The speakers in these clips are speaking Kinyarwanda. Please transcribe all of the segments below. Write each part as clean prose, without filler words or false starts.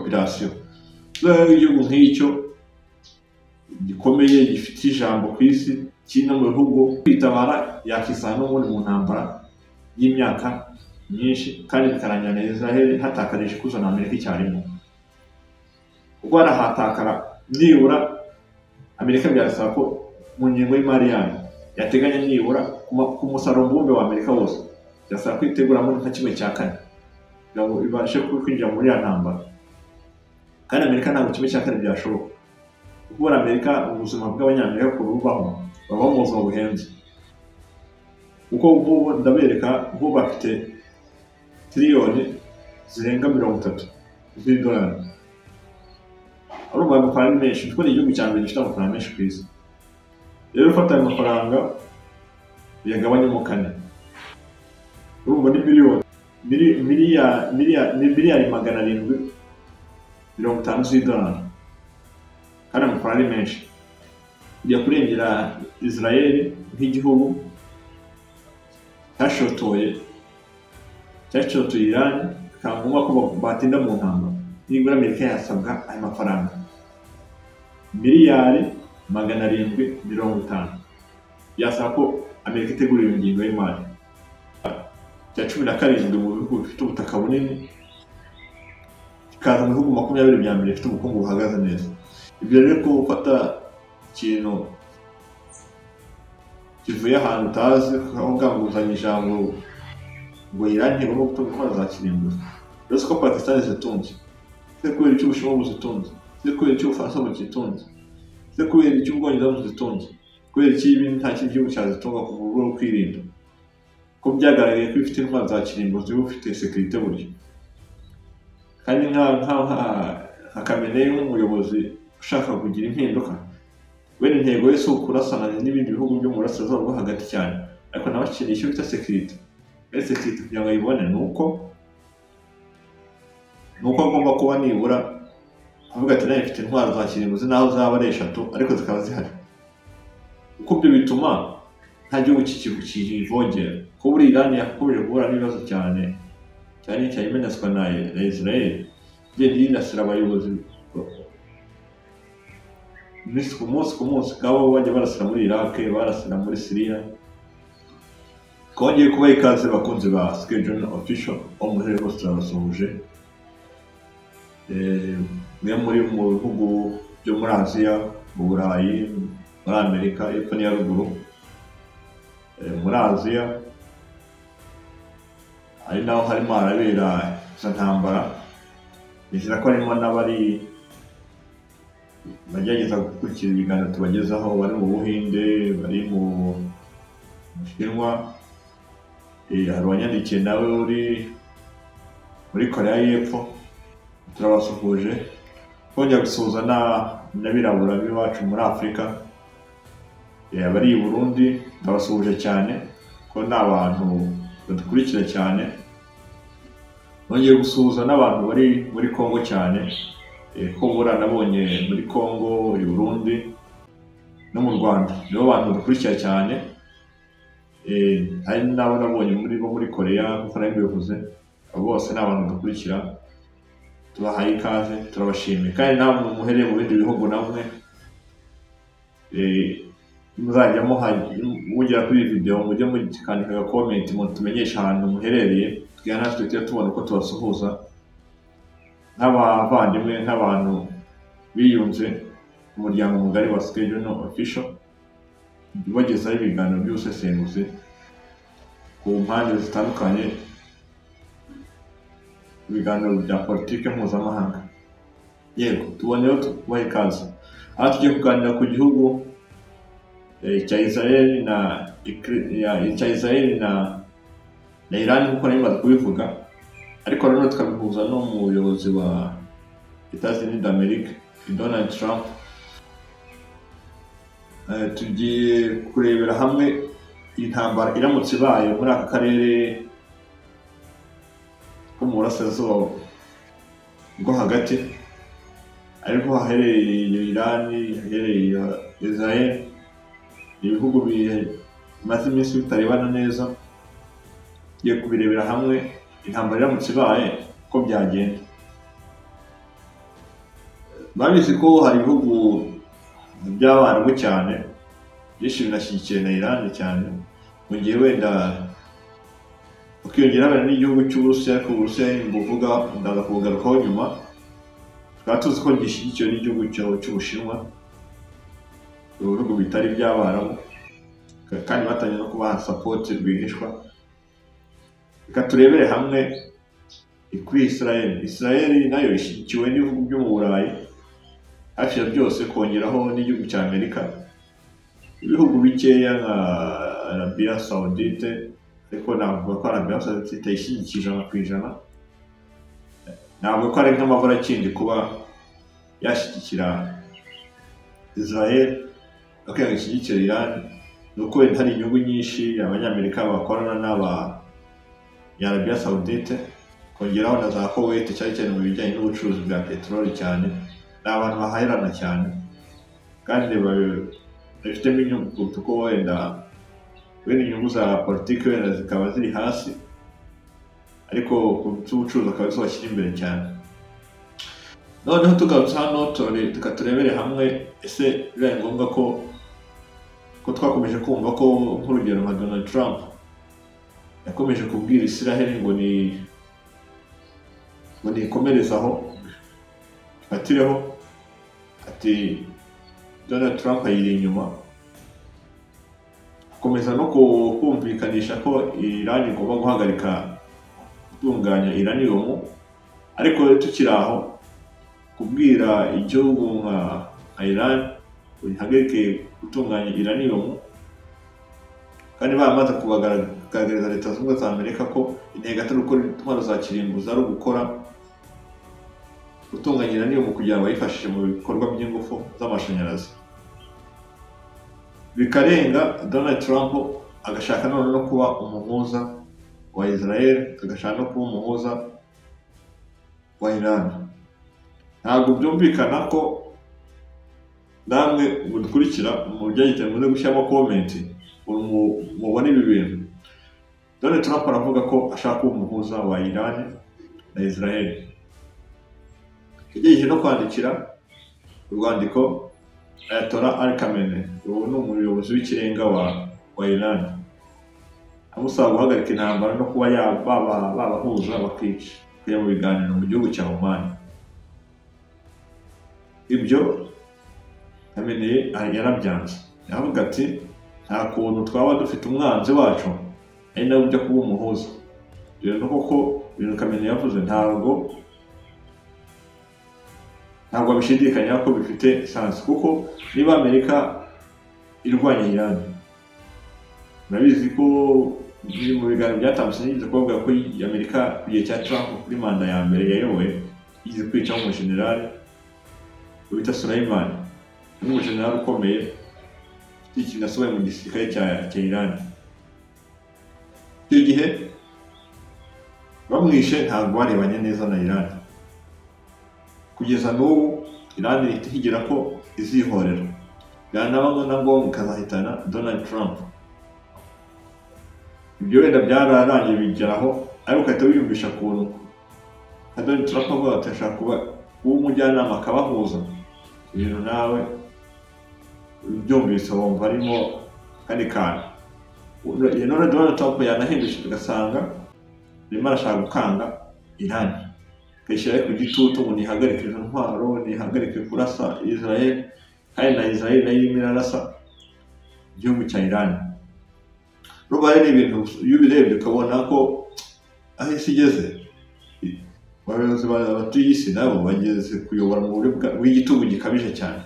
population. Rero igihugu nk'icyo gikomeye gifite ijambo ku isi, kiri no mu bihugu kwitabara, yakisanga n'ubundi mu ntambara y'imyaka myinshi, kandi bikarangira na Israel hatakarije ikuzo na Amerika icyarimwe, kuko harahatakara nibura Amerika byarasaba ko mu ngengo y'imari yayo yateganya nibura ku musaruro mbumbe wa Amerika wose, byasaba kwiteguramo nka 1/4 kugira ngo ibashe kwinjira muri ya ntambara. Kandi Amerika ntabwo 1/4 byashoboka, kuko muri Amerika ubuzima bw'abanyamerika bubaho, babaho mu buzima buhenze. Kuko nk'ubu ndabereka, nk'ubu bafite tiriyoni zirenga 30 z'idolari. Urumva ayo mafaranga ni menshi, kuko ni igihugu cya mbere gifite amafaranga menshi ku isi. Rero ufata ayo mafaranga uyagabanyemo 4, urumva ni miliyoni miliyari 750 z'idolari, kandi amafaranga ni menshi. Kujya kurengera Israel nk'igihugu cyashotoye Iran, bikaba ngombwa ko batinda mu ntambara, nibura Amerika yasabwa ayo mafaranga miliyari 750, byasaba ko Amerika itegura iyo ngingo y'imari. Cya 17 mu bihugu bifite ubutaka bunini, kikaza mu bihugu 20 bya mbere bifite ubukungu buhagaze neza. Ibyo rero ko ufata ikintu kivuye ahantu utazi, ukavuga ngo uzanye ijambo ngo Iran ntigomba gutunga intwaro za kirimbuzi. Uretse ko Pakistan zitunze, se kubera icyo Ubushinwa buzitunze, se kubera icyo Ubufaransa buzitunze, se kubera icyo Ubwongereza buzitunze, kubera iki ibi nta kindi gihugu cyazitunga ku buryo bwo kwirinda, ko byagaragaye ko ifite intwaro za kirimbuzi ufite sécurité buryo. Kandi nka Khamenei nk'umuyobozi ushaka kugira impinduka, wenda intego ye si ukurasana n'ibindi bihugu byo mu burasirazuba bwo hagati cyane, ariko nawe akeneye icyo bita sécurité. Kandi sécurité kugira ngo ayibone ni uko agomba kuba nibura avuga ati nawe mfite intwaro za kirimbuzi, naho zaba ari 3 ariko zikaba zihari, kuko ibyo bituma nta gihugu kivogera. Ko buri Iran yakomeje guhura n'ibibazo cyane cyane cyane imenetswa na Israel, igenda yinasira abayobozi umunsi ku munsi, ngabo bajya barasira muri Iraq, barasira muri Syria. Twongeye kubaha ikaze bakunzi ba Schedule Official, aho muherereye hose turabasuhuje. Mwe muri mu bihugu byo muri Aziya, mu Burayi, muri Amerika y'Epfo n'iya ruguru, muri Aziya ari naho harimo harabera izo ntambara. Nizera ko harimo n'abari bagerageza gukurikira ibiganiro tubagezaho, bari mu Buhinde, bari mu Bushinwa, hari uwanyandikiye nawe uri muri Korea y'Epfo. Turabasuhuje. Twongera gusuhuza n'abirabura b'iwacu muri Afurika, abari i Burundi ndabasuhuje cyane, ko ni abantu badukurikira cyane. Nongeye gusuhuza n'abantu bari muri Kongo cyane, ko bura nabonye muri Kongo, i Burundi no mu Rwanda nibo bantu badukurikira cyane. Hari n'abo nabonye muri bo muri Korea, nk'uko nari mbivuze, abo bose ni abantu badukurikira, tubahaye ikaze, turabashimiye. Kandi namwe muhereye mu bindi bihugu namwe muzajya mugera kuri iyi video, mujye mukandika agakomenti mutumenyeshe ahantu muherereye, kugira natwe tujye tubona uko tubasuhuza nk'abavandimwe, nk'abantu biyunze mu muryango mugari wa Schedule Official, bagezaho ibiganiro by'ubusesenguzi ku mpande zitandukanye, ibiganiro bya politike mpuzamahanga. Yego, tuboneyeho tubahe ikaze. Aha tugiye kuganira ku gihugu cya Israel na Iran, nk'uko nari maze kubivuga, ariko rero tukabihuza n'umuyobozi wa États-Unis d'Amérique, Donald Trump. Tugiye kurebera hamwe intambara iramutse ibaye muri aka karere ko mu burasirazuba bwo hagati, ariko haherereye Iran, haherereye Israel, ibihugu bimaze iminsi bitarebana neza. Tugiye kubirebera hamwe intambara iramutse ibaye uko byagenda. Babizi ko hari ibihugu by'Abarabu cyane byinshi binashyigikiwe na Iran cyane, mu gihe wenda ukiyongera wenda n'igihugu cy'Uburusiya, ariko Uburusiya mbuvuga ndaza kubugarukaho nyuma, tukaba tuzi ko gishyigikiwe n'igihugu cy'Ubushinwa, ibihugu bitari iby'Abarabu kandi batangiye no kubaha support rwihishwa. Reka turebere hamwe kuri Israel. Israel nayo ishyigikiwe n'ibihugu byo mu Burayi hafi ya byose, kongeraho n'igihugu cya Amerika, ibihugu bikeya nka Arabia Saudite, ariko navuga ko Arabia Saudite itayishyigikiye 100%. Navuga ko ari nk'amaburakindi kuba yashyigikira Israel kugira ngo ishyigikire Iran, ni uko wenda hari inyungu nyinshi Abanyamerika bakorana n'aba Arabia Saudite, kongeraho na za Kuwait, cyane cyane mu bijyanye n'ubucuruzi bwa peteroli cyane. Ni abantu bahahirana cyane kandi babifitemo inyungu kuruta uko wenda inyungu za politiki wenda zikaba ziri hasi, ariko ku by'ubucuruzi akaba arizo bashyira imbere cyane. Noneho tugarutse hano reka turebere hamwe ese bibaye ngombwa ko twakomeje kumva ko nk'urugero nka Donald Trump yakomeje kubwira Israel ngo nikomereze aho ifatireho, ati Donald Trump ayiri inyuma, akomeza no kumvikanisha ko Iran igomba guhagarika gutunganya uranium. Ariko tukiri aho kubwira igihugu nka Iran ngo ihagarike gutunganya uranium, kandi bamaze kubagaragariza Leta Zunze Ubumwe za Amerika ko intego atari gukora intwaro za kirimbuzi, ari ugukora gutunganya uranium kugira ngo bayifashishe mu bikorwa by'ingufu z'amashanyarazi. Bikarenga Donald Trump agashaka none no kuba umuhuza wa Israel, agashaka no kuba umuhuza wa Iran. Ntabwo byumvikana ko namwe mudukurikira mu byagiteye muze gushyiramo comment mubone ibi bintu. Donald Trump aravuga ko ashaka kuba umuhuza wa Iran na Israel. Yagejeje no kwandikira urwandiko Ayatollah Ali Khamenei, ubu ni umuyobozi w'ikirenga wa Iran, amusaba guhagarika intambara no kuba babahuza bakica kujya mu biganiro mu gihugu cya Oman. Ibyo Khamenei yarabyanze, aravuga ati nta kuntu twaba dufite umwanzi wacu ari nawe ujya kuba umuhuza. Rero koko ibintu Khamenei yavuze ntabwo abishidikanya ko bifite sansi, kuko niba Amerika irwanya Iran, murabizi ko mu biganiro byatambutse nigeze kuvuga ko Amerika ku gihe cya Trump kuri manda ya mbere yayoboye yigeze kwicaho umujenerali bita Soleimani, ni umujenerali ukomeye ufite ikintu asohoye mu gisirikare cya Iran. Icyo gihe bamwishe ntabwo barebanye neza na Iran. Kugeza n'ubu Iran ihita ihigira ko izihorera, byanaba na ngombwa ikazahitana Donald Trump. Ibyo wenda byararangiye bigeraho, ariko ugahita wiyumvisha ukuntu nka Donald Trump avuga ati ashaka kuba umujyanama akabahuza, ibintu nawe ubyumvise wumva arimo kandi kantu. None Donald Trump yanahindukije ugasanga arimo arashaka gukanga Iran, akayishyira ku gitutu ngo ntihagarike izo ntwaro, ntihagarike kurasa Israel, kandi na Israel nayo irimo irarasa igihugu cya Iran. Urumva rero ibintu iyo ubirebye ukabona ko aho isi igeze, abayobozi batuye isi nabo bageze kuyobora mu buryo bw'igitugu gikabije cyane.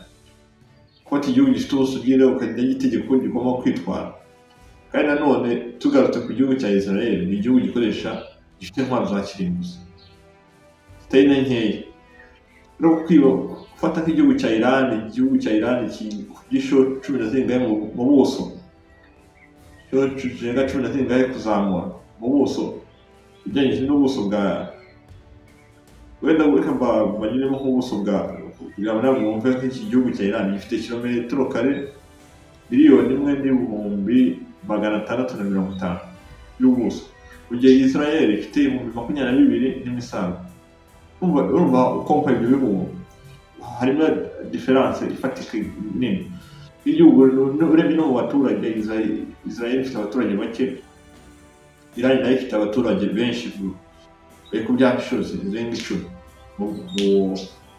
Kuko igihugu gifite ubusugire ukagenda gitegeka uko gigomba kwitwara. Kandi nanone tugarutse ku gihugu cya Israel, ni igihugu gikoresha gifite intwaro za kirimbuzi zitari na nkeya. No gufata nk'igihugu cya Iran, igihugu cya Iran cy'inshuro 10 na zingahe mu buso, inshuro 10 na zingahe kuzamura mu buso, ugereranyije n'ubuso bwa wenda reka banyuremo nk'ubuso bwa kugira ngo namwe mwumve nk'iki gihugu cya Iran gifite kilometero kare 1,650,000 y'ubuso, mu gihe Israel ifite 22,000 n'imisago. Urumva ukompa ibyo bihugu Harimo différence ifatika nini. Igihugu urebye no mu baturage, Israel ifite abaturage bake, Iran nayo ifite abaturage benshi, bari ku myaka inshuro zirenga 10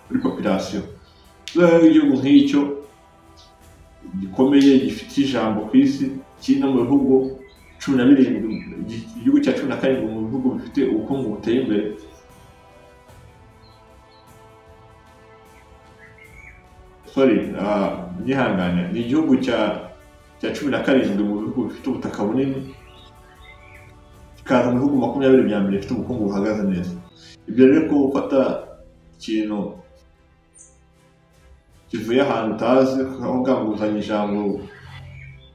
muri population. Igihugu nk'icyo gikomeye gifite ijambo ku isi, kiri no mu bihugu 17, igihugu cya 17 mu bihugu bifite ubukungu buteye imbere, sorry, nyihangane, ni igihugu cya 17 mu bihugu bifite ubutaka bunini, kikaza mu bihugu 20 bya mbere bifite ubukungu buhagaze neza. Ibyo rero ko ufata ikintu kivuye ahantu utazi ukanguzanya ijambo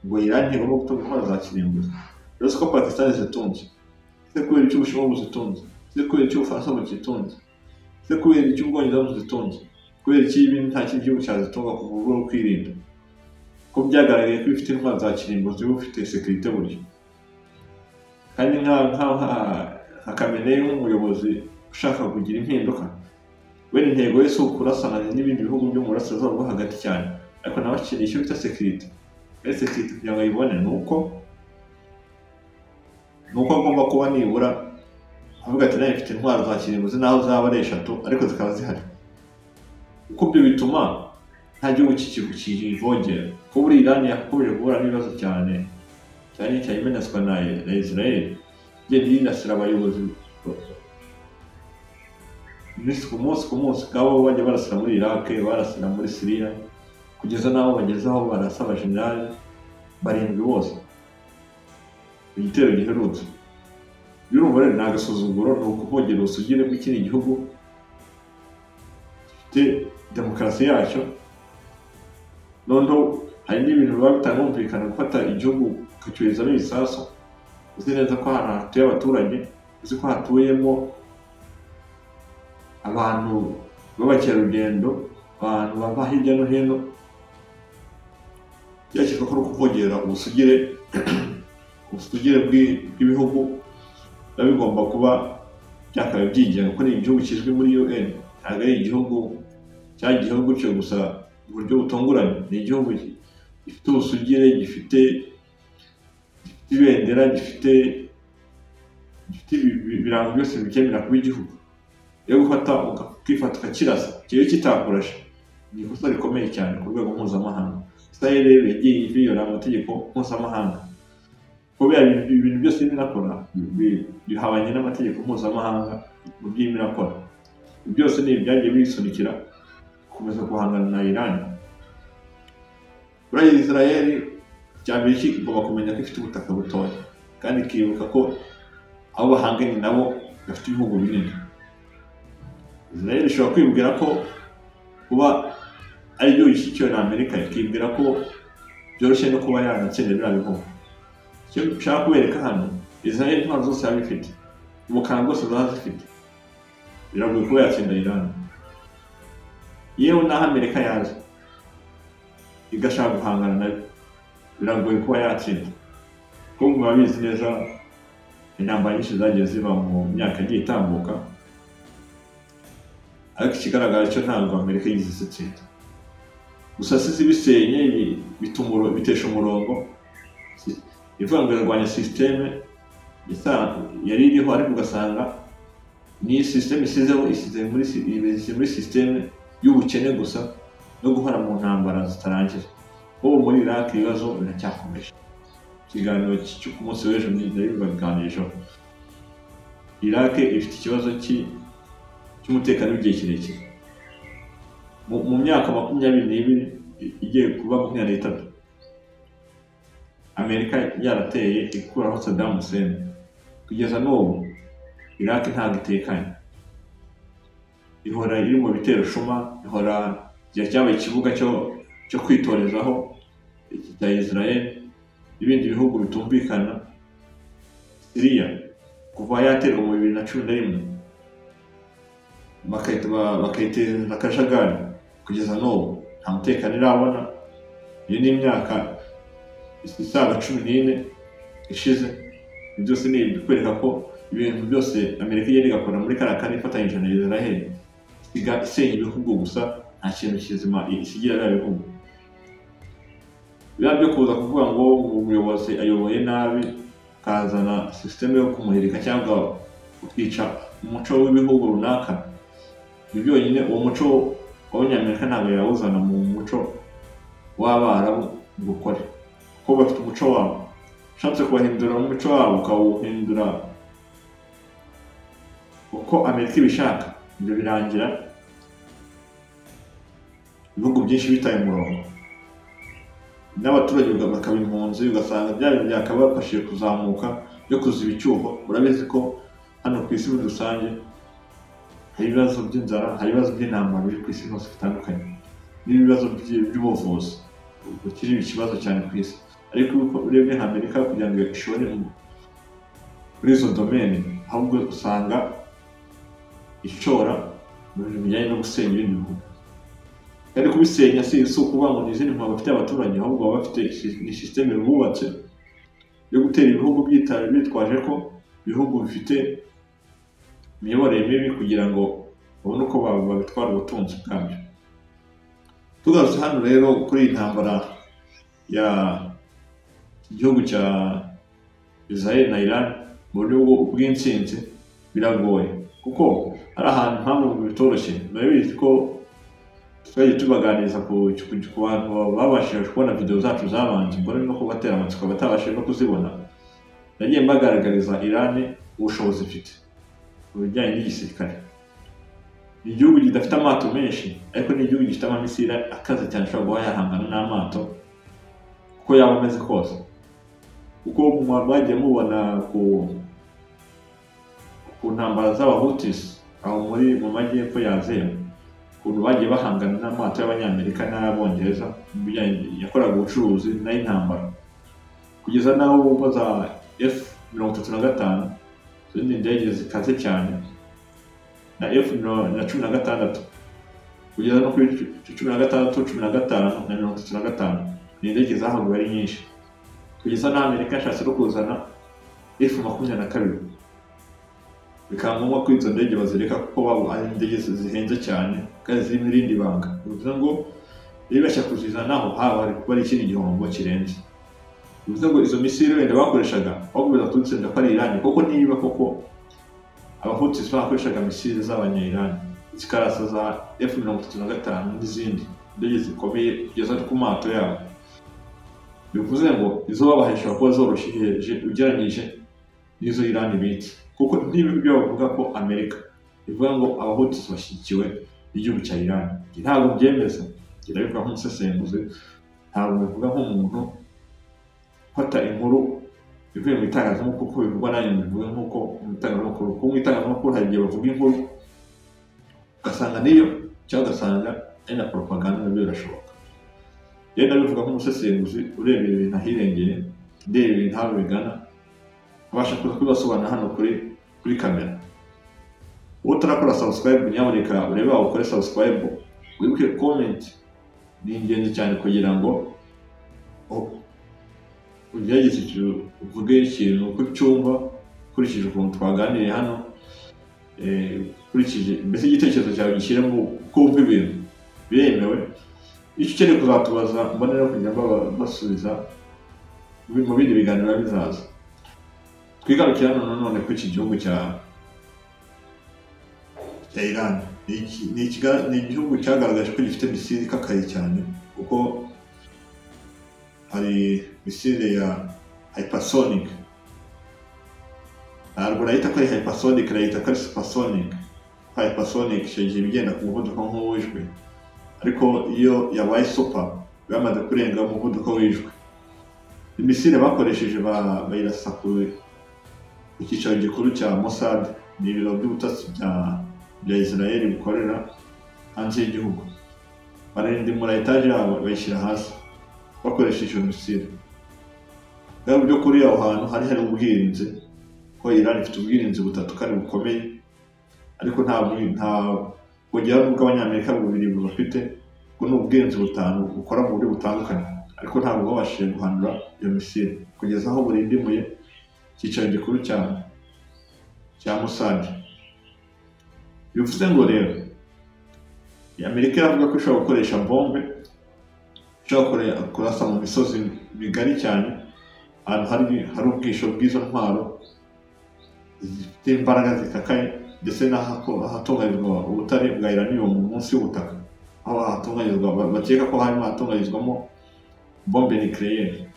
ngo Iran ntigomba gutunga intwaro za kirimbuzi. Rero siko Pakistan zitunze, se kubera icyo Ubushinwa buzitunze, se kubera icyo Ubufaransa buzitunze, se kubera icyo Ubwongereza buzitunze, kubera iki ibindi nta kindi gihugu cyazitunga ku buryo bwo kwirinda. Ko byagaragaye ko bifite intwaro za kirimbuzi bufite sécurité buryo. Kandi nka Khamenei nk'umuyobozi ushaka kugira impinduka, we intego ye si ukurasana n'ibindi bihugu byo mu burasirazuba bwo hagati cyane, ariko nawe akeneye icyo bita sécurité. Kandi sécurité kugira ngo ayibone ni uko agomba kuba nibura avuga ati nawe mfite intwaro za kirimbuzi naho zaba ari 3 ariko zikaba zihari. Kuko ibyo bituma nta gihugu kivogera. Ko buri Iran yakomeje guhura n'ibibazo cyane cyane cyane imenaswa na Israel, igenda yinasira abayobozi umunsi ku munsi, ngabo bajya barasira muri Iraq, barasira muri Syria, kugeza n'aho bageze aho barasa abajenerali 7 bose mu gitero giherutse. Urumva rero ni agasuzuguro, ni ukuvogera ubusugire bw'ikindi gihugu gifite demokarasi yacyo. Noneho hari n'ibintu biba bitanumvikana, gufata igihugu ukacyoherezamo ibisasu uzi neza ko ahantu hatuye abaturage, uzi ko hatuyemo abantu b'abakerarugendo, abantu bava hirya no hino. Byakekwa ko ari ukuvogera ubusugire bw'ibihugu biba bigomba kuba byakabaye byigenga, kuko ni igihugu kizwi muri UN, ntabwo ari igihugu cyagiyeho gutyo gusa mu buryo butunguranye. Ni igihugu gifite ubusugire, gifite ibendera, gifite ibirango byose bicyemera kuba igihugu. Iyo gufata ukifata ukakirasa kiba kitakurashe, ni ikosa rikomeye cyane ku rwego mpuzamahanga. Israel rero yagiye iviyora amategeko mpuzamahanga, kubera ibintu byose irimo irakora bihabanye n'amategeko mpuzamahanga mu byo irimo irakora. Byose ni ibyagiye bisunikira gukomeza guhangana na Iran. Buriya Israel cya mbere igomba kumenya ko ifite ubutaka butoya, kandi ikibuka ko abo bahanganye nabo bafite ibihugu binini. Israel ishobora kwibwira ko kuba ari igihugu gishyigikiwe na Amerika, ikibwira ko byoroshye no kuba yanatsinda biriya bihugu. Icyo nshaka kubereka hano, Israel intwaro zose yaba ifite, ubukana bwose zaba zifite, biragoye kuba yatsinda Iran. Yewe n'aho Amerika yaza igashaka guhangana nayo, biragoye kuba yatsinda. Kuko murabizi neza intambara nyinshi zagiye ziba mu myaka igiye itambuka, ariko ikigaragara cyo ntabwo Amerika yigeze itsinda. Gusa sizi bisenye bitesha umurongo, ivuga ngo irarwanya systeme yari iriho, ariko ugasanga ni systeme isizeho, isize muri systeme y'ubukene gusa no guhora mu ntambara zitarangira. Ubu muri Iraq ibibazo biracyakomeje. Ikiganiro cyo ku munsi w'ejo ndabibaganirijeho. Iraq ifite ikibazo cy'umutekano w'igihe kirekire. Mu myaka 22 igiye kuba 23, Amerika yarateye ikuraho Saddam Hussein. Kugeza n'ubu Iraq ntabwo itekanye, ihora iri mu bitero shuma, ihora cyabaye ikibuga cyo kwitorezaho cya Israel n'ibindi bihugu bitumvikana. Syria kuva yaterwa mu 2011 bakayiteza akajagari, kugeza n'ubu nta mutekano irabona. Iyo ni imyaka isaga 14 ishize. Ibyo byose ni ibikwereka ko ibintu byose Amerika igenda igakora muri kariya karere ifatanyije na Israel, isiga isenya ibihugu gusa, Nta kintu kizima isigira biriya bihugu. Biba byo kuza kuvuga ngo umuyobozi ayoboye nabi, ukazana sisiteme yo kumuhirika cyangwa ukica umuco w'ibihugu runaka, ibyo byonyine uwo muco w'Abanyamerika ntabwo yawuzana mu muco w'Abarabu ngo ukore, kuko bafite umuco wabo. Ushatse kubahindura umuco wabo ukawuhindura uko Amerika ibishaka, ibyo birangira ibihugu byinshi bitaye umurongo, n'abaturage bakaba impunzi, ugasanga bya bintu byakabafashije kuzamuka byo kuziba icyuho. Urabizi ko hano ku isi muri rusange hari ibibazo by'inzara, hari ibibazo by'intambara biri ku isi hose bitandukanye, n'ibibazo by'ubuvuzi bukiri ikibazo cyane ku isi. Ariko urebye nka Amerika kugira ngo ishore muri izo domene, ahubwo usanga ishora mu bintu bijyanye no gusenya ibindi bihugu. Kandi kubisenya si ukuvuga ngo ni izindi mpamvu bafite abaturage, ahubwo baba bafite ni sisiteme bubatse yo gutera ibihugu bitwaje ko ibihugu bifite imiyoborere mibi kugira ngo babone uko babitwara ubutunzi bwabyo. Tugarutse hano rero kuri iyi ntambara ya igihugu cya Israel na Iran mu buryo bw'intsinzi biragoye, kuko hari ahantu mpamvu bitoroshye. Murabizi ko twagiye tubaganiriza ku bantu babashije kubona video zacu zabanje, mbona no kubatera amatsiko batabashije no kuzibona. Nagiye mbagaragariza Iran ubushobozi ifite mu bijyanye n'igisirikare. Ni igihugu kidafite amato menshi, ariko ni igihugu gifite amamisire akaze cyane, ashobora guha yahangana n'amato uko yaba ameze kose. Kuko mwagiye mubona ku ntambara z'Abahutis aho muri mu majyepfo ya Aziya, ukuntu bagiye bahangana n'amato y'Abanyamerika n'Abongereza mu bijyanye yakoraga ubucuruzi n'ay'intambara, kugeza n'aho bumva za F-35 izindi ndege zikaze cyane na F-16 kugeza no kuri 16, 15 na 35, ni indege zahaguwe ari nyinshi, kugeza n'aho Amerika yashatse no kuzana F-22, bikaba ngombwa ko izo ndege bazireka kuko baba ari indege zihenze cyane kandi zirimo irindi banga. Bivuze ngo bibeshya kuzizanaho haba hari kuba ari ikindi gihombo kirenze. Bivuze ngo izo misile wenda bakoreshaga bakomeza kudutsinda ko ari Iran, kuko niba koko Abahutis bakoreshaga misile z'Abanya-Iran zikarasa za F-35 n'izindi ndege zikomeye kugeza ku mato yabo, bivuze ngo izo babahaye kuba zoroshye ugereranyije n'izo Iran ibitse. Kuko niba ibyo bavuga ko Amerika ivuga ngo Abahutis bashyigikiwe n'igihugu cya Iran, ntabwo mbyemeza, ndabivuga nk'umusesenguzi, ntabwo bivuga nk'umuntu ufata inkuru ivuye mu itangazamakuru kuko bivugwa nanjye mbivuga nk'uko mu itangazamakuru, kuko mu itangazamakuru hari igihe bavuga inkuru ugasanga niyo cyangwa ugasanga ari na propaganda, nabyo birashoboka. Rero ndabivuga nk'umusesenguzi ureba ibintu ahirengeye, ndeba ibintu aho bigana, abasha kuza kubibasobanura hano kuri kamera. Uwo utarakora subscribe nyamuneka urebe aho ukore subscribe, wibuke comment ni ingenzi cyane kugira ngo ugerageze uvuge ikintu uko ucyumva ukurikije ukuntu twaganiriye hano, ukurikije mbese igitekerezo cyawe gishyiremo uko wumva ibintu biremewe. Icyo ukeneye kuzatubaza mbonera kujya basubiza mu bindi biganiro bizaza. Twigarukira hano nanone kuri iki gihugu cya Iran. Ni igihugu cyagaragaje ko gifite misile ikakaye cyane, kuko hari misile ya hypersonic. Ntabwo nayita ko ari hypersonic, nayita ko ari supersonic. Hypersonic icyo gihe igenda ku muvuduko nk'uw'ijwi, ariko iyo yabaye super bamaze kurenga umuvuduko w'ijwi. Imisile bakoresheje bayirasa ku cyicaro gikuru cya Mossad, ni ibiro by'ubutasi bya Israel bikorera hanze y'igihugu. Barindimura etaje yabo bayishyira hasi bakoresheje iyo misile. Mu by'ukuri aho hantu hari hari ubwirinzi, ko Iran ifite ubwirinzi butatu kandi bukomeye, ariko nta bugera n'ubwo Abanyamerika bubiri bafite, kuko ni ubwirinzi butanu bukora mu buryo butandukanye, ariko ntabwo babashije guhanura iyo misile kugeza aho burindimuye icyicaro gikuru cya Mossad. Bivuze ngo rero Amerika iravuga ko ishobora gukoresha bombe, ishobora kurasa mu misozi migari cyane, ahantu hari ubwisho bw'izo ntwaro zifite imbaraga zikakaye, ndetse n'ahatunganyirizwa ubutare bwa uranium munsi y'ubutaka, aho hatunganyirizwa, bakeka ko harimo hatunganyirizwamo bombe nucléaire.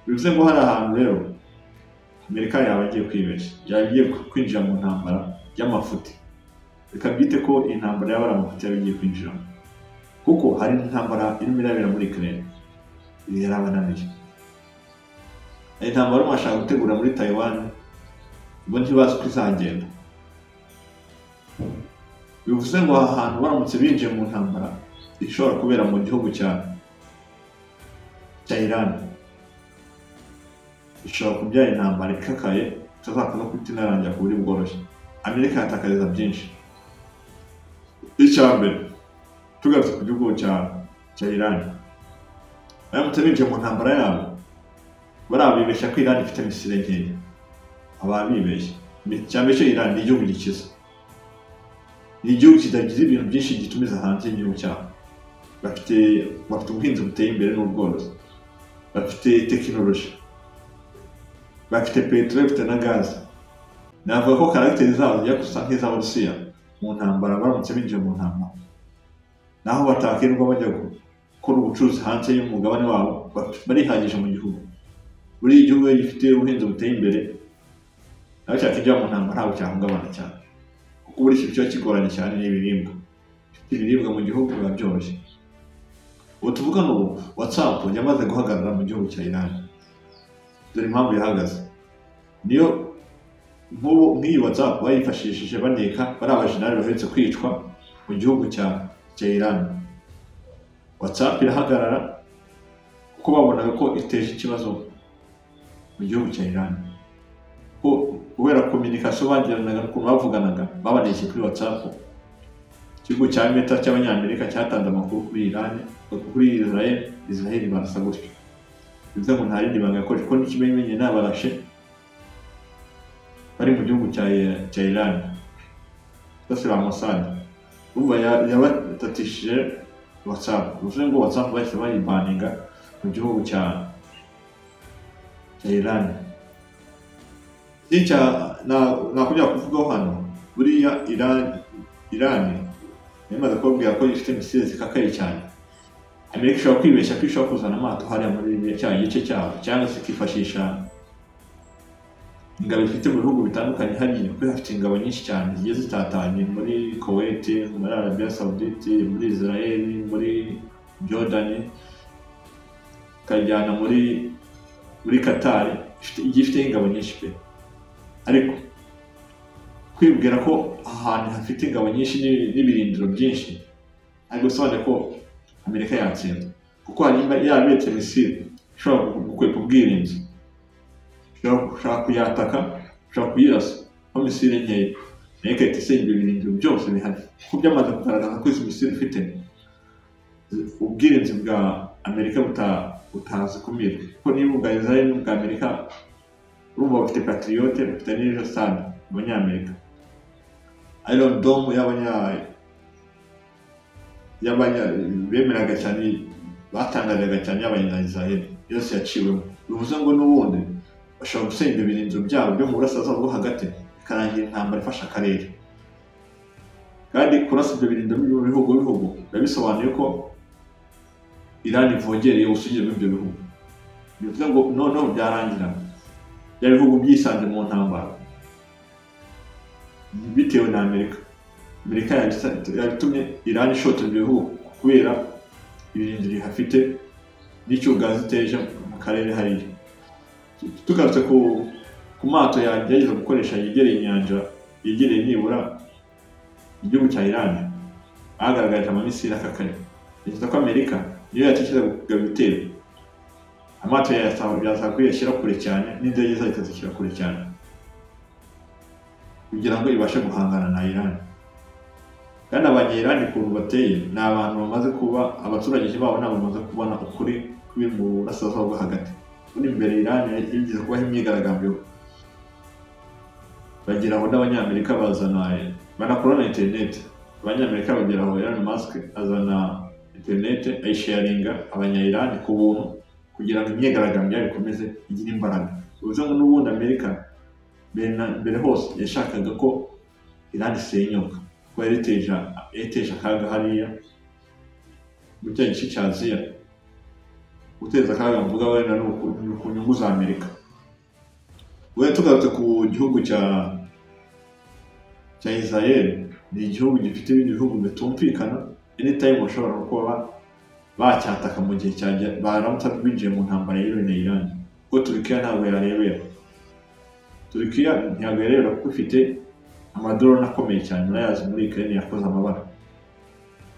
Bivuze ngo hari ahantu rero Amerika yaba agiye kwibeshya, yaba igiye kwinjira mu ntambara y'amafuti. Reka byite ko intambara yaba ari amafuti yaba igiye kwinjiramo, kuko hari intambara irimo irabera muri Ukraine, ibi yarabananiye. Hari intambara barimo bashaka gutegura muri Taiwan, bo ntibazi uko izagenda. Bivuze ngo aha hantu baramutse binjiye mu ntambara ishobora kubera mu gihugu cya Iran, ishobora kubyara intambara ikakaye itazapfa no guhita inarangira ku buryo bworoshye. Amerika yatakariza byinshi. Icya mbere, tugarutse ku gihugu cya Iran, baramutse binjiye mu ntambara yabo, bariya bibeshya ko Iran ifite misile nkeya, aba bibeshya. Icya mbere cyo Iran ni igihugu gikize, ni igihugu kitagize ibintu byinshi gitumiza hanze y'igihugu cyabo. Bafite ubuhinzi buteye imbere n'ubworozi, bafite tekinoloji, bafite peteroli, bafite na gaze. Navuga ko karagiteri zabo zijya gusa nk'iz'Abarusiya mu ntambara, baramutse binjiye mu ntambara, naho batakirirwa bajya gukora ubucuruzi hanze y'umugabane wabo, barihagije mu gihugu. Buri gihugu gifite ubuhinzi buteye imbere, naho cyakinjira mu ntambara ntabwo cyahungabana cyane, kuko buri kintu kiba kigoranye cyane ni ibiribwa. Ifite ibiribwa mu gihugu biba byoroshye. Ubu tuvugana ubu WhatsApp yamaze guhagarara mu gihugu cya Iran. Dore impamvu yahagaze. Niyo nk'ubu nk'iyi WhatsApp bayifashishije baneka bari abajenerali baherutse kwicwa mu gihugu cya Iran. WhatsApp irahagarara kuko babonaga ko iteje ikibazo mu gihugu cya Iran. Ko kubera communication bagiranaga n'ukuntu bavuganaga, babaneshye kuri WhatsApp. Ikigo cya Meta cy'Abanyamerika cyatanze amakuru kuri Iran, kuri Israel, Israel barasa gutyo. Bivuze ngo nta rindi banga yakoresha, kuko n'ikimenyimenyi n'abarashe bari mu gihugu cya Iran. Bose ba Mossad. Urumva yabatatishije WhatsApp. Bivuze ngo WhatsApp bahise bayibaninga mu gihugu cya Iran. Icya nakujya kuvugaho hano, buriya Iran yamaze kubabwira ko ifite misile zikakaye cyane. Amerika ishobora kwibeshya ko ishobora kuzana amato hariya muri cya gice cyabo, cyangwa se ikifashisha ingabo ifite mu bihugu bitandukanye hariya, kuko ifite ingabo nyinshi cyane zigiye zitatanye muri Kuwait, muri Arabia Saudite, muri Israel, muri Jordan, ikajyana muri Qatar, igiye ifite ingabo nyinshi pe. Ariko kwibwira ko ahantu hafite ingabo nyinshi n'ibirindiro byinshi ntabwo bisobanuye ko Amerika yatsinda, kuko hari yabetse misile ishobora gukwepa ubwirinzi, ushobora kuyataka, ushobora kuyirasa aho misile nkeya, nayo igahita isenya ibyo birindiro byose bihari, kuko byamaze kugaragaza ko izi misile ifite ubwirinzi bwa Amerika butazikumira, kuko niba ubwa Israel n'ubwa Amerika urumva bafite Patriote, bafite n'ejo SAD abanyamerika, Iron Dome y'abanya bemeraga cyane, batangariraga cyane y'abanya-Israel yose yaciwemo. Bivuze ngo n'ubundi bashobora gusenya ibyo birindiro byabo byo mu burasirazuba bwo hagati, bikarangira intambara ifasha akarere. Kandi kurasa ibyo birindiro byo mu bihugu biba bisobanuye ko Iran ivogereye ubusugire bw'ibyo bihugu. Bivuze ngo noneho byarangira bya bihugu byisanze mu ntambara bitewe na Amerika. Amerika yabitumye Iran ishotora ibyo bihugu kubera ibirindiro bihafite n'icyugazi iteje mu karere hariya. Tugarutse ku mato yagerageza gukoresha yegereye inyanja, yegereye nibura igihugu cya Iran, bagaragaje amamisiri akakaye. Bivuze ko Amerika niyo yatekereza kugaba ibitero, amato yaza kuyashyira kure cyane n'indege zayo ikazishyira kure cyane kugira ngo ibashe guhangana na Iran. Kandi abanya-Iran ukuntu bateye ni abantu bamaze kuba abaturage babo nabo bamaze kubona ukuri kuri mu burasirazuba bwo hagati. Muri imbere Iran yigeze kubaho imyigaragambyo, bagira aho n'abanyamerika bazana banakora na internet. Abanyamerika bagera aho Elon Musk azana interineti ayisharinga abanya-Iran ku buntu kugira ngo imyigaragambyo yabo ikomeze igire imbaraga. Bivuze ngo n'ubundi Amerika mbere hose yashakaga ko Iran isenyuka, kuko yari iteje akaga hariya mu cya gice cya Aziya. Guteza akaga mvuga wenda ni ku nyungu za Amerika. Wenda tugarutse ku gihugu cya Israel, ni igihugu gifite ibindi bihugu bitumvikana, anytime bashobora kuba bacyataka mu gihe baramutse binjiye mu ntambara yeruye na Iran, kuko Turukiya ntabwo yarebera. Turukiya ntabwo yarebera kuko ifite amadrone akomeye cyane, murayazi muri Ukraine yakoze amabara.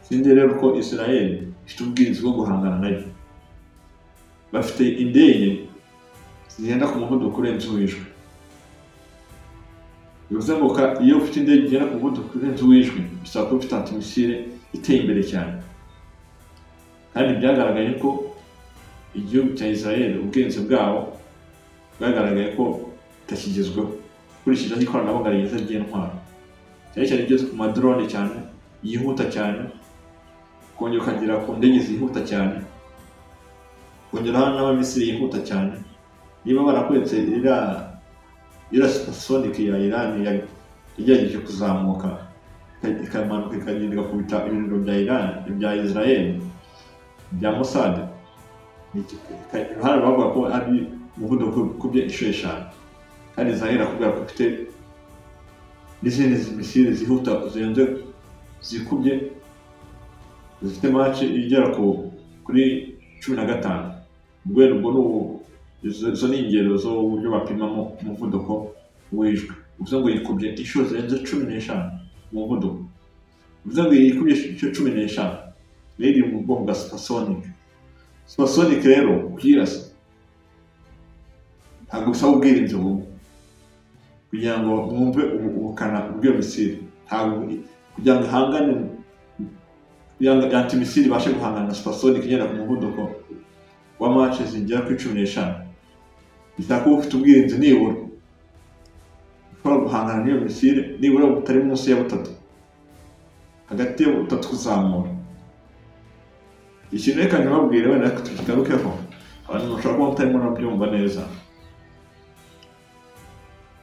Sinzi rero ko Israel ifite ubwirinzi bwo guhangana nayo. Bafite indege zigenda ku muvuduko urenze uw'ijwi. Bivuze ngo iyo ufite indege igenda ku muvuduko urenze uw'ijwi, bisaba kuba ufite antimisile iteye imbere cyane. Kandi byagaragaye ko igihugu cya Israel ubwirinzi bwabo bwagaragaye ko butakigezweho, ukurikije aho ikoranabuhanga rigeze ry'intwaro, cyane cyane igeze ku madrone cyane yihuta cyane, kongera ukagera ku ndege zihuta cyane, kongeraho n'amamisiri yihuta cyane. Niba barakweretse iriya supersonic ya Iran yagerageje kuzamuka ikamanuka ikagenda igakubita ibirindiro bya Iran, bya Israel, bya Mossad, hano bavuga ko ari umuvuduko ukubye inshuro 5, kandi Israel akubwira ko ifite n'izindi misile zihuta zirenze zikubye zifite match igera kuri 15. Ubwo ni izo ni ingero z'uburyo bapimamo umuvuduko w'ijwi. Bivuze ngo yikubye inshuro zirenze 15 umuvuduko. Bivuze ngo yikubye inshuro 15 rero iri mu bwoko bwa supersonic. Supersonic rero kuyirasa ntabwo bisaba ubwirinzi bumwe kugira ngo mwumve ubukana bw'iyo misile. Ntabwo kugira ngo ihangane, kugira ngo antimisile ibashe guhangana na supersonic igenda ku muvuduko wa match zigera kuri 15, bisaba kuba ufite ubwirinzi nibura ushobora guhangana n'iyo misile nibura butari munsi ya 3, hagati ya 3 kuzamura. Ikintu reka ntibabwire wenda tukigarukeho, abantu bashobora kuba mutarimo murabyumva neza.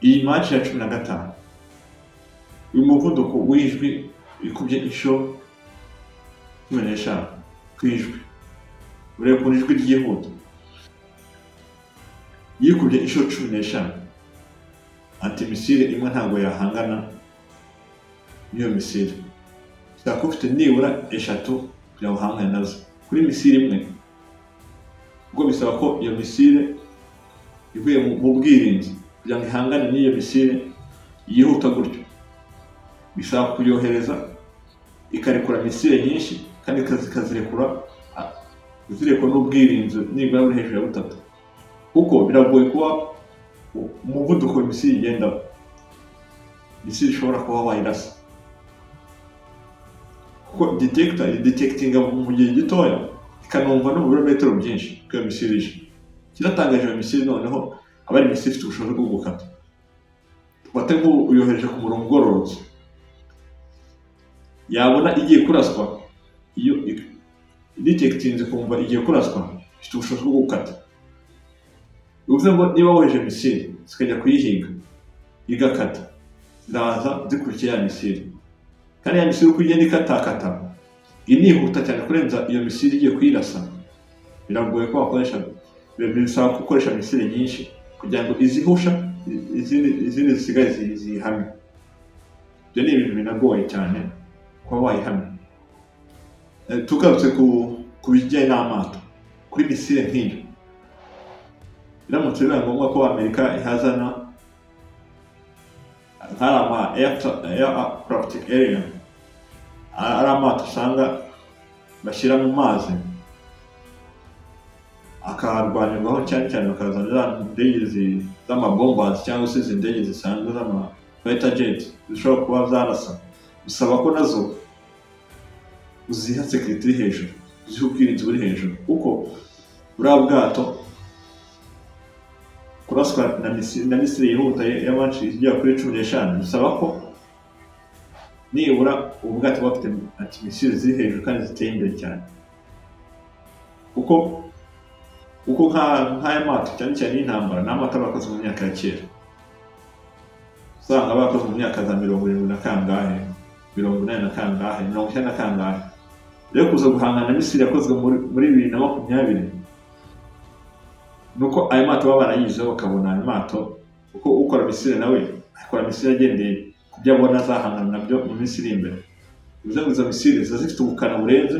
Iyi match ya 15, uyu muvuduko w'ijwi ikubye inshuro 15 ku ijwi, ureba ukuntu ijwi ryihuta, yikubye inshuro 15, antimisile imwe ntabwo yahangana n'iyo misile. Bisaba kuba ufite nibura 3 kugira ngo uhangane nazo kuri misile imwe, kuko bisaba ko iyo misile ivuye mu bwirinzi kugira ngo ihangane n'iyo misile yihuta gutyo, bisaba kuyohereza ikarekura misile nyinshi kandi ikazirekura zirekura n'ubwirinzi nibura buri hejuru ya 3, kuko biragoye kuba umuvuduko misile igendaho, misile ishobora kuba wayirasa, kuko detector idetectinga mu gihe gitoya ikanumva no mu birometero byinshi ko iyo misile ije. Kiratangaje iyo misile noneho aba ari misile ifite ubushobozi bwo gukata. Tufate nk'ubu uyohereje ku murongo ugororotse, yabona igiye kuraswa, iyo idetectinze kumva igiye kuraswa, ifite ubushobozi bwo gukata. Bivuze ngo niba wohereje misile zikajya kuyihiga igakata, ziraza zikurikiye ya misile, kandi ya misile uko igenda ikatakata inihuta cyane kurenza iyo misile igiye kuyirasa. Biragoye ko wakoresha, bisaba gukoresha misile nyinshi kugira ngo izihusha izindi zisigaye zihamye. Ibyo ni ibintu binagoye cyane kuba wayihamya. Tugarutse ku bijyanye n'amato, kuri misile nk'iyo, biramutse bibaye ngombwa ko Amerika ihazana nk'ari ama aircraft carrier, ari amato usanga bashyira mu mazi akarwanirwaho cyane cyane, bakazana za ndege z'amabombazi cyangwa se izi ndege zisanzwe z'ama fighter jet zishobora kuba zarasa, bisaba ko nazo uziha security iri hejuru, uziha ubwirinzi buri hejuru, kuko buriya bwato kuraswa na misile yihuta ya match igera kuri 15 bisaba ko Nibura ubu bwato bafite antimisile ziri hejuru kandi ziteye imbere cyane, kuko nk'aya mato cyane cyane y'intambara ni amato aba akozwe mu myaka ya kera, usanga aba akozwe mu myaka za 70 na kangahe, 80 na kangahe, 90 na kangahe. Rero kuza guhangana na misile yakozwe muri 2020 nuko aya mato baba barayizeho bakabona aya mato, kuko ukora misile nawe akora misile agendeye ku byo abona azahangana nabyo mu minsi iri imbere. Bivuze ngo izo misile ziba zifite ubukana burenze,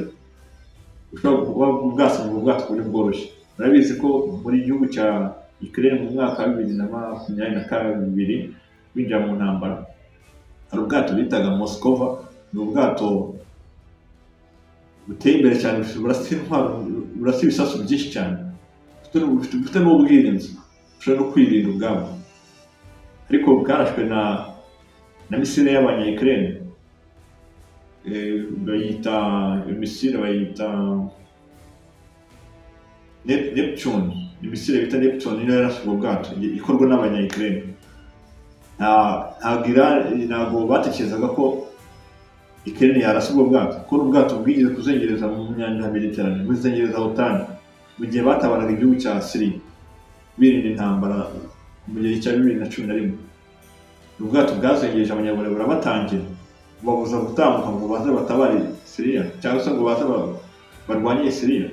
bushobora kuba bwasanga ubwo bwato ku buryo bworoshye. Murabizi ko muri gihugu cya Ukraine mu mwaka wa 2022 binjira mu ntambara, hari ubwato bitaga Moskova. Ni ubwato buteye imbere cyane, burasa intwaro, burasa ibisasu byinshi cyane, bufite n'ubwirinzi, bushobora no kwirinda ubwabo, ariko bwarashwe na misile y'abanya Ukraine, bayita misile bayita Neptune. Ni misile bita Neptune niyo yarashe ubwo bwato, ikorwa n'abanya Ukraine. Ntabwo batekerezaga ko Ukraine yarasa ubwo bwato, kuko ubwato bwigeze kuzengereza mu nyanja ya Mediterane, buzengereza OTAN mu gihe batabaraga igihugu cya Syria birinda intambara mu gihe cya 2011. Ubwato bwazengereje abanyaburayi burabatangira, bubabuza gutambuka ngo baze batabare Syria cyangwa se ngo baze barwanye Syria.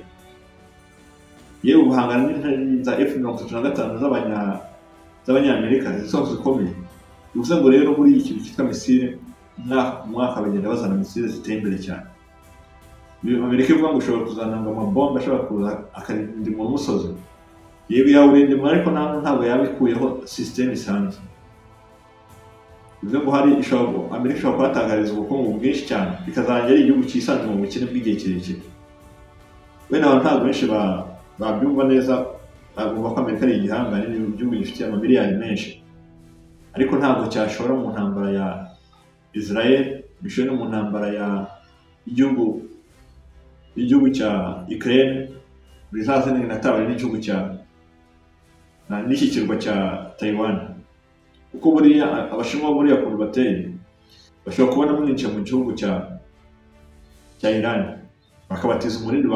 Yewe guhangana n'intare za F-35 z'abanyamerika zisanzwe zikomeye. Bivuze ngo rero muri iki kintu cyitwa misile, umwaka ku mwaka bagenda bazana misile ziteye imbere cyane. Amerika ivuga ngo ushobora kuzana ngo amabombe ashobora kuza akarindimura umusozi, yewe yawurindimura, ariko ntabwo yaba ikuyeho système isanzwe. Bivuze ngo hari Amerika ishobora kuhatangariza ubukungu bwinshi cyane, bikazarangira ari igihugu cyisanzwe mu bukene bw'igihe kirekire. Wenda abantu ntabwo benshi babyumva neza, bagomba ko Amerika ari igihangane, ni igihugu gifite amamiliyari menshi, ariko ntabwo cyashora mu ntambara ya Israel, bishore no mu ntambara ya igihugu cya Ukraine, bizaze natabare n'igihugu cya n'iki kirwa cya Taiwan. Kuko buriya Abashinwa buriya ukuntu bateye, bashobora kubona mwinjiye mu gihugu cya Iran, bakabatiza umurindi,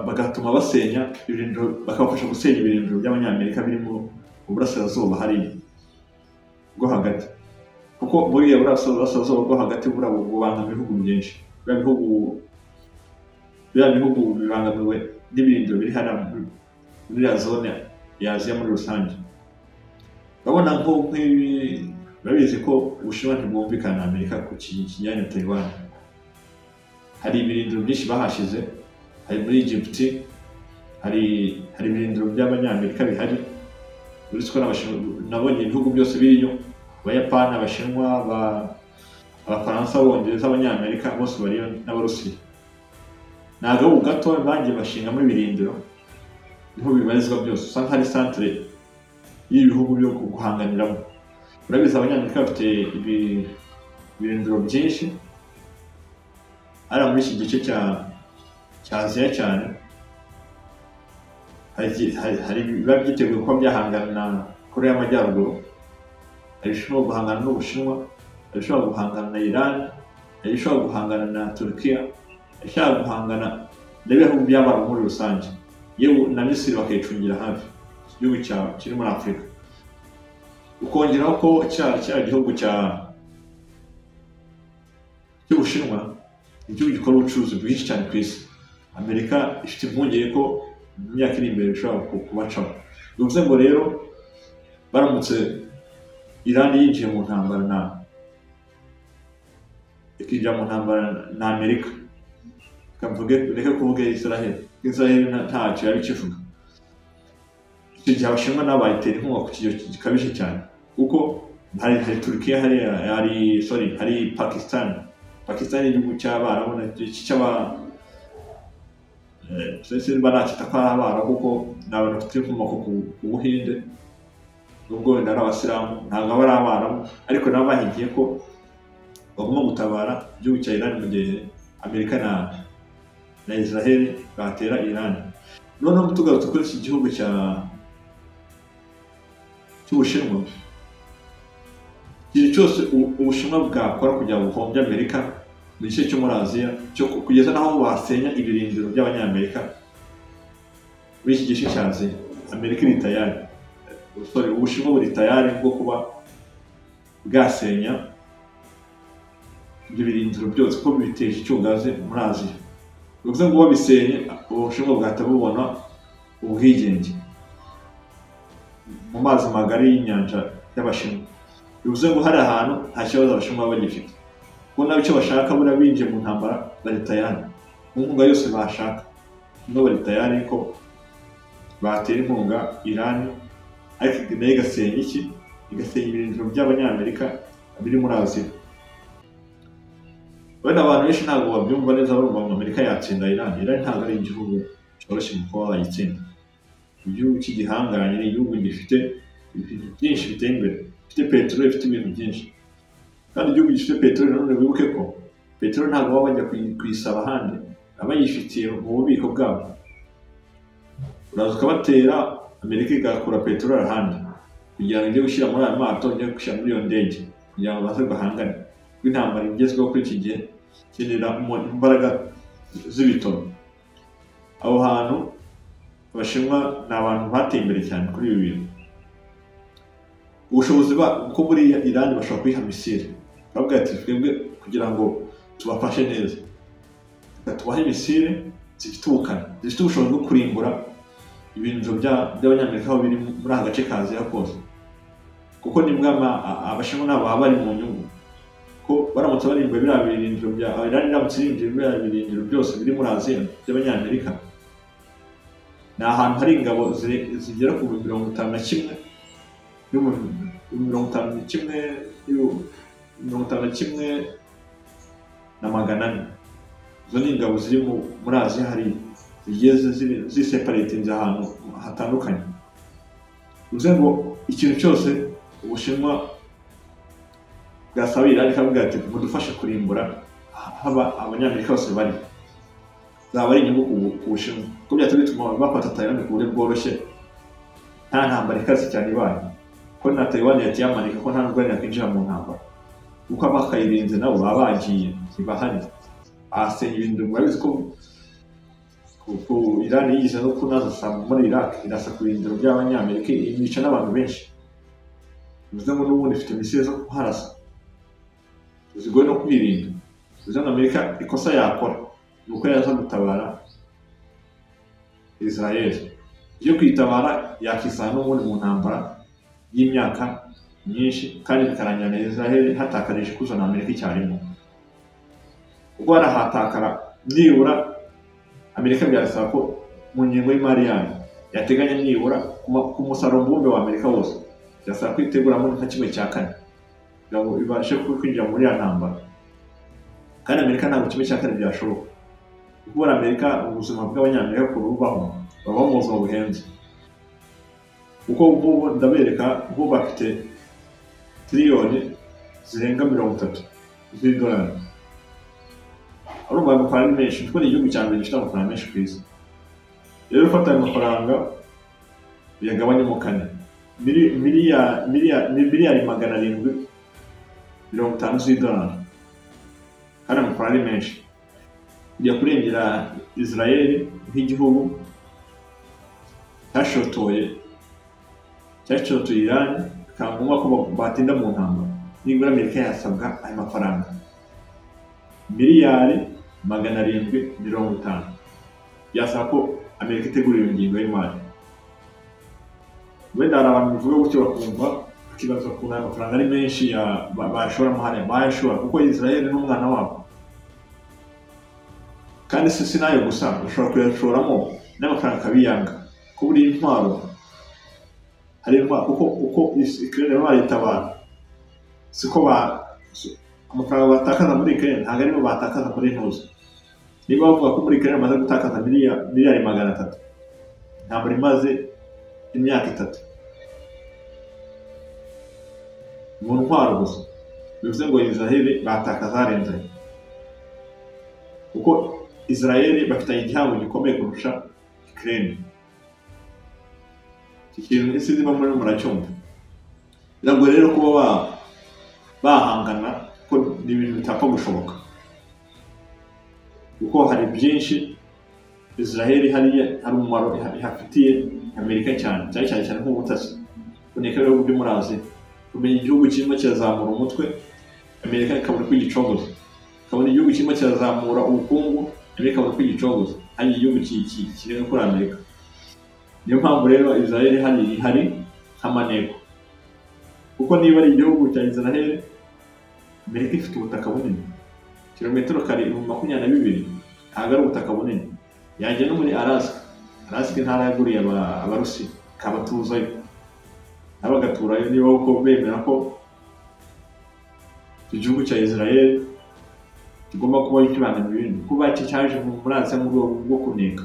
bagatuma basenya ibirindiro, bakabafasha gusenya ibirindiro by'Abanyamerika biri mu burasirazuba hariya bwo hagati. Kuko buriya burasirazuba bwo hagati buriya bubangamiye ibihugu byinshi, biriya bihugu bibangamiwe n'ibirindiro biri hariya muri iriya zone ya Aziya muri rusange. Urabona nk'ibi, urabizi ko Ubushinwa ntibwumvikana na Amerika ku kijyanye na Taiwan. Hari ibirindiro byinshi bahashize, hari muri Egypt, hari ibirindiro by'Abanyamerika bihari, uretse ko nabonye ibihugu byose biriyo, Abayapani, Abashinwa, Abafaransa, Abongereza, Abanyamerika bose bariyo n'Abarusiya. Ni agahugu gato bagiye bashingamo ibirindiro, niho bibarizwa byose, usanga hari centre y'ibihugu byo guhanganiramo. Urabizi Abanyamerika bafite ibirindiro byinshi hariya muri iki gice cya Aziya cyane, hari biba byiteguye kuba byahangana na Korea y'Amajyaruguru, hari ibishobora guhangana n'Ubushinwa, hari ibishobora guhangana na Iran, hari ibishobora guhangana na Turkiya, hari ibishobora guhangana n'ibihugu by'Abarabu muri rusange, yewe na Misiri bakayicungira hafi, igihugu kiri muri Afurika. Ukongeraho ko cya gihugu cy'Ubushinwa, igihugu gikora ubucuruzi bwinshi cyane ku isi. Amerika ifite impungenge ko mu myaka iri imbere bishobora kubacamo. Bivuze ngo rero baramutse Iran yinjiye mu ntambara ikinjira mu ntambara na Amerika, reka kuvuge Israel, Israel ntacyo yaba ikivuga. Icyo gihe Abashinwa nabo bayitera inkunga ku kigero gikabije cyane, kuko hari Turkiya, hari Pakistan. Pakistan ni igihugu cy'Abarabu, simba nakita ko ari Abarabu, kuko ni abantu bafite inkomoko ku Buhinde, nubwo wenda ari Abasilamu ntabwo aba ari Abarabu, ariko nabo bahigiye ko bagomba gutabara igihugu cya Iran mu gihe Amerika na Israel batera Iran. Noneho tugarutse kuri iki gihugu cy'Ubushinwa, cyose Ubushinwa bwakora kugira ngo buhombye Amerika mu gice cyo muri Aziya, cyo kugeza n'aho basenya ibirindiro by'Abanyamerika muri iki gice cya Aziya, Amerika iri tayari, sorry, Ubushinwa buri tayari bwo kuba bwasenya ibyo birindiro byose kuko biteje icyugazi muri Aziya. Bivuze ngo babisenye, Ubushinwa bwahita bubona ubwigenge mu mazi magari y'inyanja y'Abashinwa. Bivuze ngo hari ahantu nta kibazo Abashinwa baba bagifite, kuko nabo icyo bashaka buriya binjiye mu ntambara bari tayari, mu nkunga yose bashaka nabo bari tayari ko batera inkunga Iran, ariko nayo igasenya iki? Igasenya ibirindiro by'Abanyamerika biri muri Aziya. Wenda abantu benshi ntabwo babyumva neza, barumva ngo Amerika yatsinda Iran. Iran ntabwo ari igihugu cyoroshye mu kuba wayitsinda. Igihugu cy'igihanganye, ni igihugu gifite ibintu byinshi biteye imbere, gifite peteroli, gifite ibintu byinshi. Kandi igihugu gifite peteroli, nanone wibuke ko peteroli ntabwo baba bajya kuyisaba ahandi, baba bayifitiye mu bubiko bwabo. Uraza ukabatera, Amerika igakura peteroli ahandi kugira ngo ijye gushyira muri aya mato, ijye gushyira muri iyo ndege kugira ngo baze bahangane. Kuko intambara igezweho kuri iki gihe ikenera imbaraga z'ibitono. Aho hantu Abashinwa ni abantu bateye imbere cyane kuri ibi bintu. Ubushobozi kuko buriya Iran bashobora kuyiha misile, baravuga ati twebwe kugira ngo tubafashe neza reka tubahe misile zifite ubukana, zifite ubushobozi bwo kurimbura ibintu by'Abanyamerika aho biri muri aka gace ka Aziya kose. Kuko nibwo Abashinwa nabo baba bari mu nyungu, ko baramutse barimbuye biriya birindiro bya Iran, iramutse irimbuye biriya birindiro byose biri muri Aziya by'Abanyamerika, ni ahantu hari ingabo zigera ku 51, 51 na 400. Izo ni ingabo ziri muri Aziya hariya zigiye ziseparatinze ahantu hatandukanye. Bivuze ngo ikintu cyose Ubushinwa bwasaba Iran ikavuga ati mudufashe kurimbura haba Abanyamerika bose bari, zaba ari inyungu ku Bushinwa, kuko byahita bituma bafata Taiwan ku buryo bworoshye, nta ntambara ikaze cyane ibaye, ko na Taiwan yahita yamanika ko nta nubwo yakwinjira mu ntambara, kuko abakayirinze nabo baba bagiye ntibahari, basenya ibintu. Murabizi ko Iran yigeze no kunasa muri Iraq, irasa ku birindiro by'Abanyamerika, yica n'abantu benshi. Bivuze ngo n'ubundi ifite misile zo kuharasa zigoye no kwirinda. Bivuze ngo Amerika ikosa yakora ni uko yaza gutabara Israel. Iyo kwitabara yakisanga n'ubundi mu ntambara y'imyaka myinshi, kandi bikarangira na Israel hatakarije ikuzo na Amerika icyarimwe. Kuko harahatakara nibura Amerika byarasaba ko mu ngengo y'imari yayo yateganya nibura ku musaruro mbumbe wa Amerika wose, byasaba kwiteguramo nka 1/4 kugira ngo ibashe kwinjira muri ya ntambara. Kandi Amerika ntabwo 1/4 byashoboka, kuko Amerika ubuzima bw'Abanyamerika kurubaho babaho mu buzima buhenze. Kuko ubu ndabereka bo bafite tiriyoni zirenga 30 z'idolari. Urumva ayo mafaranga ni menshi, kuko ni igihugu cya mbere gifite amafaranga menshi ku isi. Rero ufata ayo mafaranga uyagabanyemo kane, miliyari 750 z'idolari, kandi amafaranga ari menshi. Kujya kurengera Israel nk'igihugu cyashotoye Iran, bikaba ngombwa ko batinda mu ntambara. Nibura Amerika yasabwa ayo mafaranga miliyari 750, byasaba ko Amerika itegura iyo ngingo y'imari. Wenda hari abantu bivuga gutyo bakumva bakibaza ukuntu ayo mafaranga ari menshi bashoramo hariya, bayashora kuko Israel ni umwana wabo. Kandi si nayo gusa, ushobora kuyashoramo n'amafaranga akabiyanga, kuko buriya intwaro hari intwaro, kuko uko Ukraine bayitabara siko amafaranga batakaza muri Ukraine ntabwo aribo batakaza muri ntuza. Niba bavuga ko muri Ukraine bamaze gutakaza miliyari 300, intambara imaze imyaka 3 mu ntwaro gusa, bivuze ngo Israel batakaza harenze, kuko Israel bafitanye igihango gikomeye kurusha Ukraine. Iki kintu isi zima muri muracyumva. Biragoye rero kuba Bahangana ko ni ibintu bitapfa gushoboka, kuko hari byinshi Israel hariya hari umumaro ihafitiye Amerika, cyane cyane cyane cyane nk'ubutasi, kuneka ibihugu byo muri Aziya, kumenya igihugu kirimo kirazamura umutwe, Amerika ikabona uko igicogoza, ikabona igihugu kirimo kirazamura ubukungu, Amerika ikabona uko igicogoza, hari igihugu kirenga kuri Amerika. Niyo mpamvu rero Israel hari ihari nk'amaneko, kuko niba ari igihugu cya Israel, Amerika ifite ubutaka bunini, kilometero kare 22,000, ntabwo ari ubutaka bunini. Yajya no muri Alaska. Alaska intara yaguriye Abarusiya, ikabatuzayo nabo bagaturayo, niba koko bemera ko igihugu cya Israel kigomba kuba kibangamiye ibindi, kuba cyaje muri Aziya mu rwego rwo kuneka.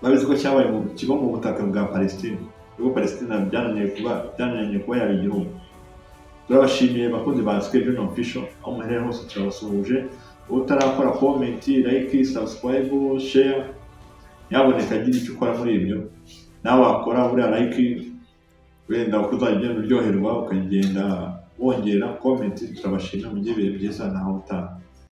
Babizi ko cyabaye kiba mu butaka bwa Palestine, ubwo Palestine byananiye kuba yaba igihugu. Turabashimiye bakunzi ba Schedule Official, aho muherereye hose turabasuhuje. Utarakora comment, like, subscribe, share, yaboneka agira icyo ukora muri ibyo, nawe wakora buriya like, wenda uko uzajya ugenda uryoherwa ukagenda wongera comment. Turabashimira, mugire ibihe byiza, naho utaha.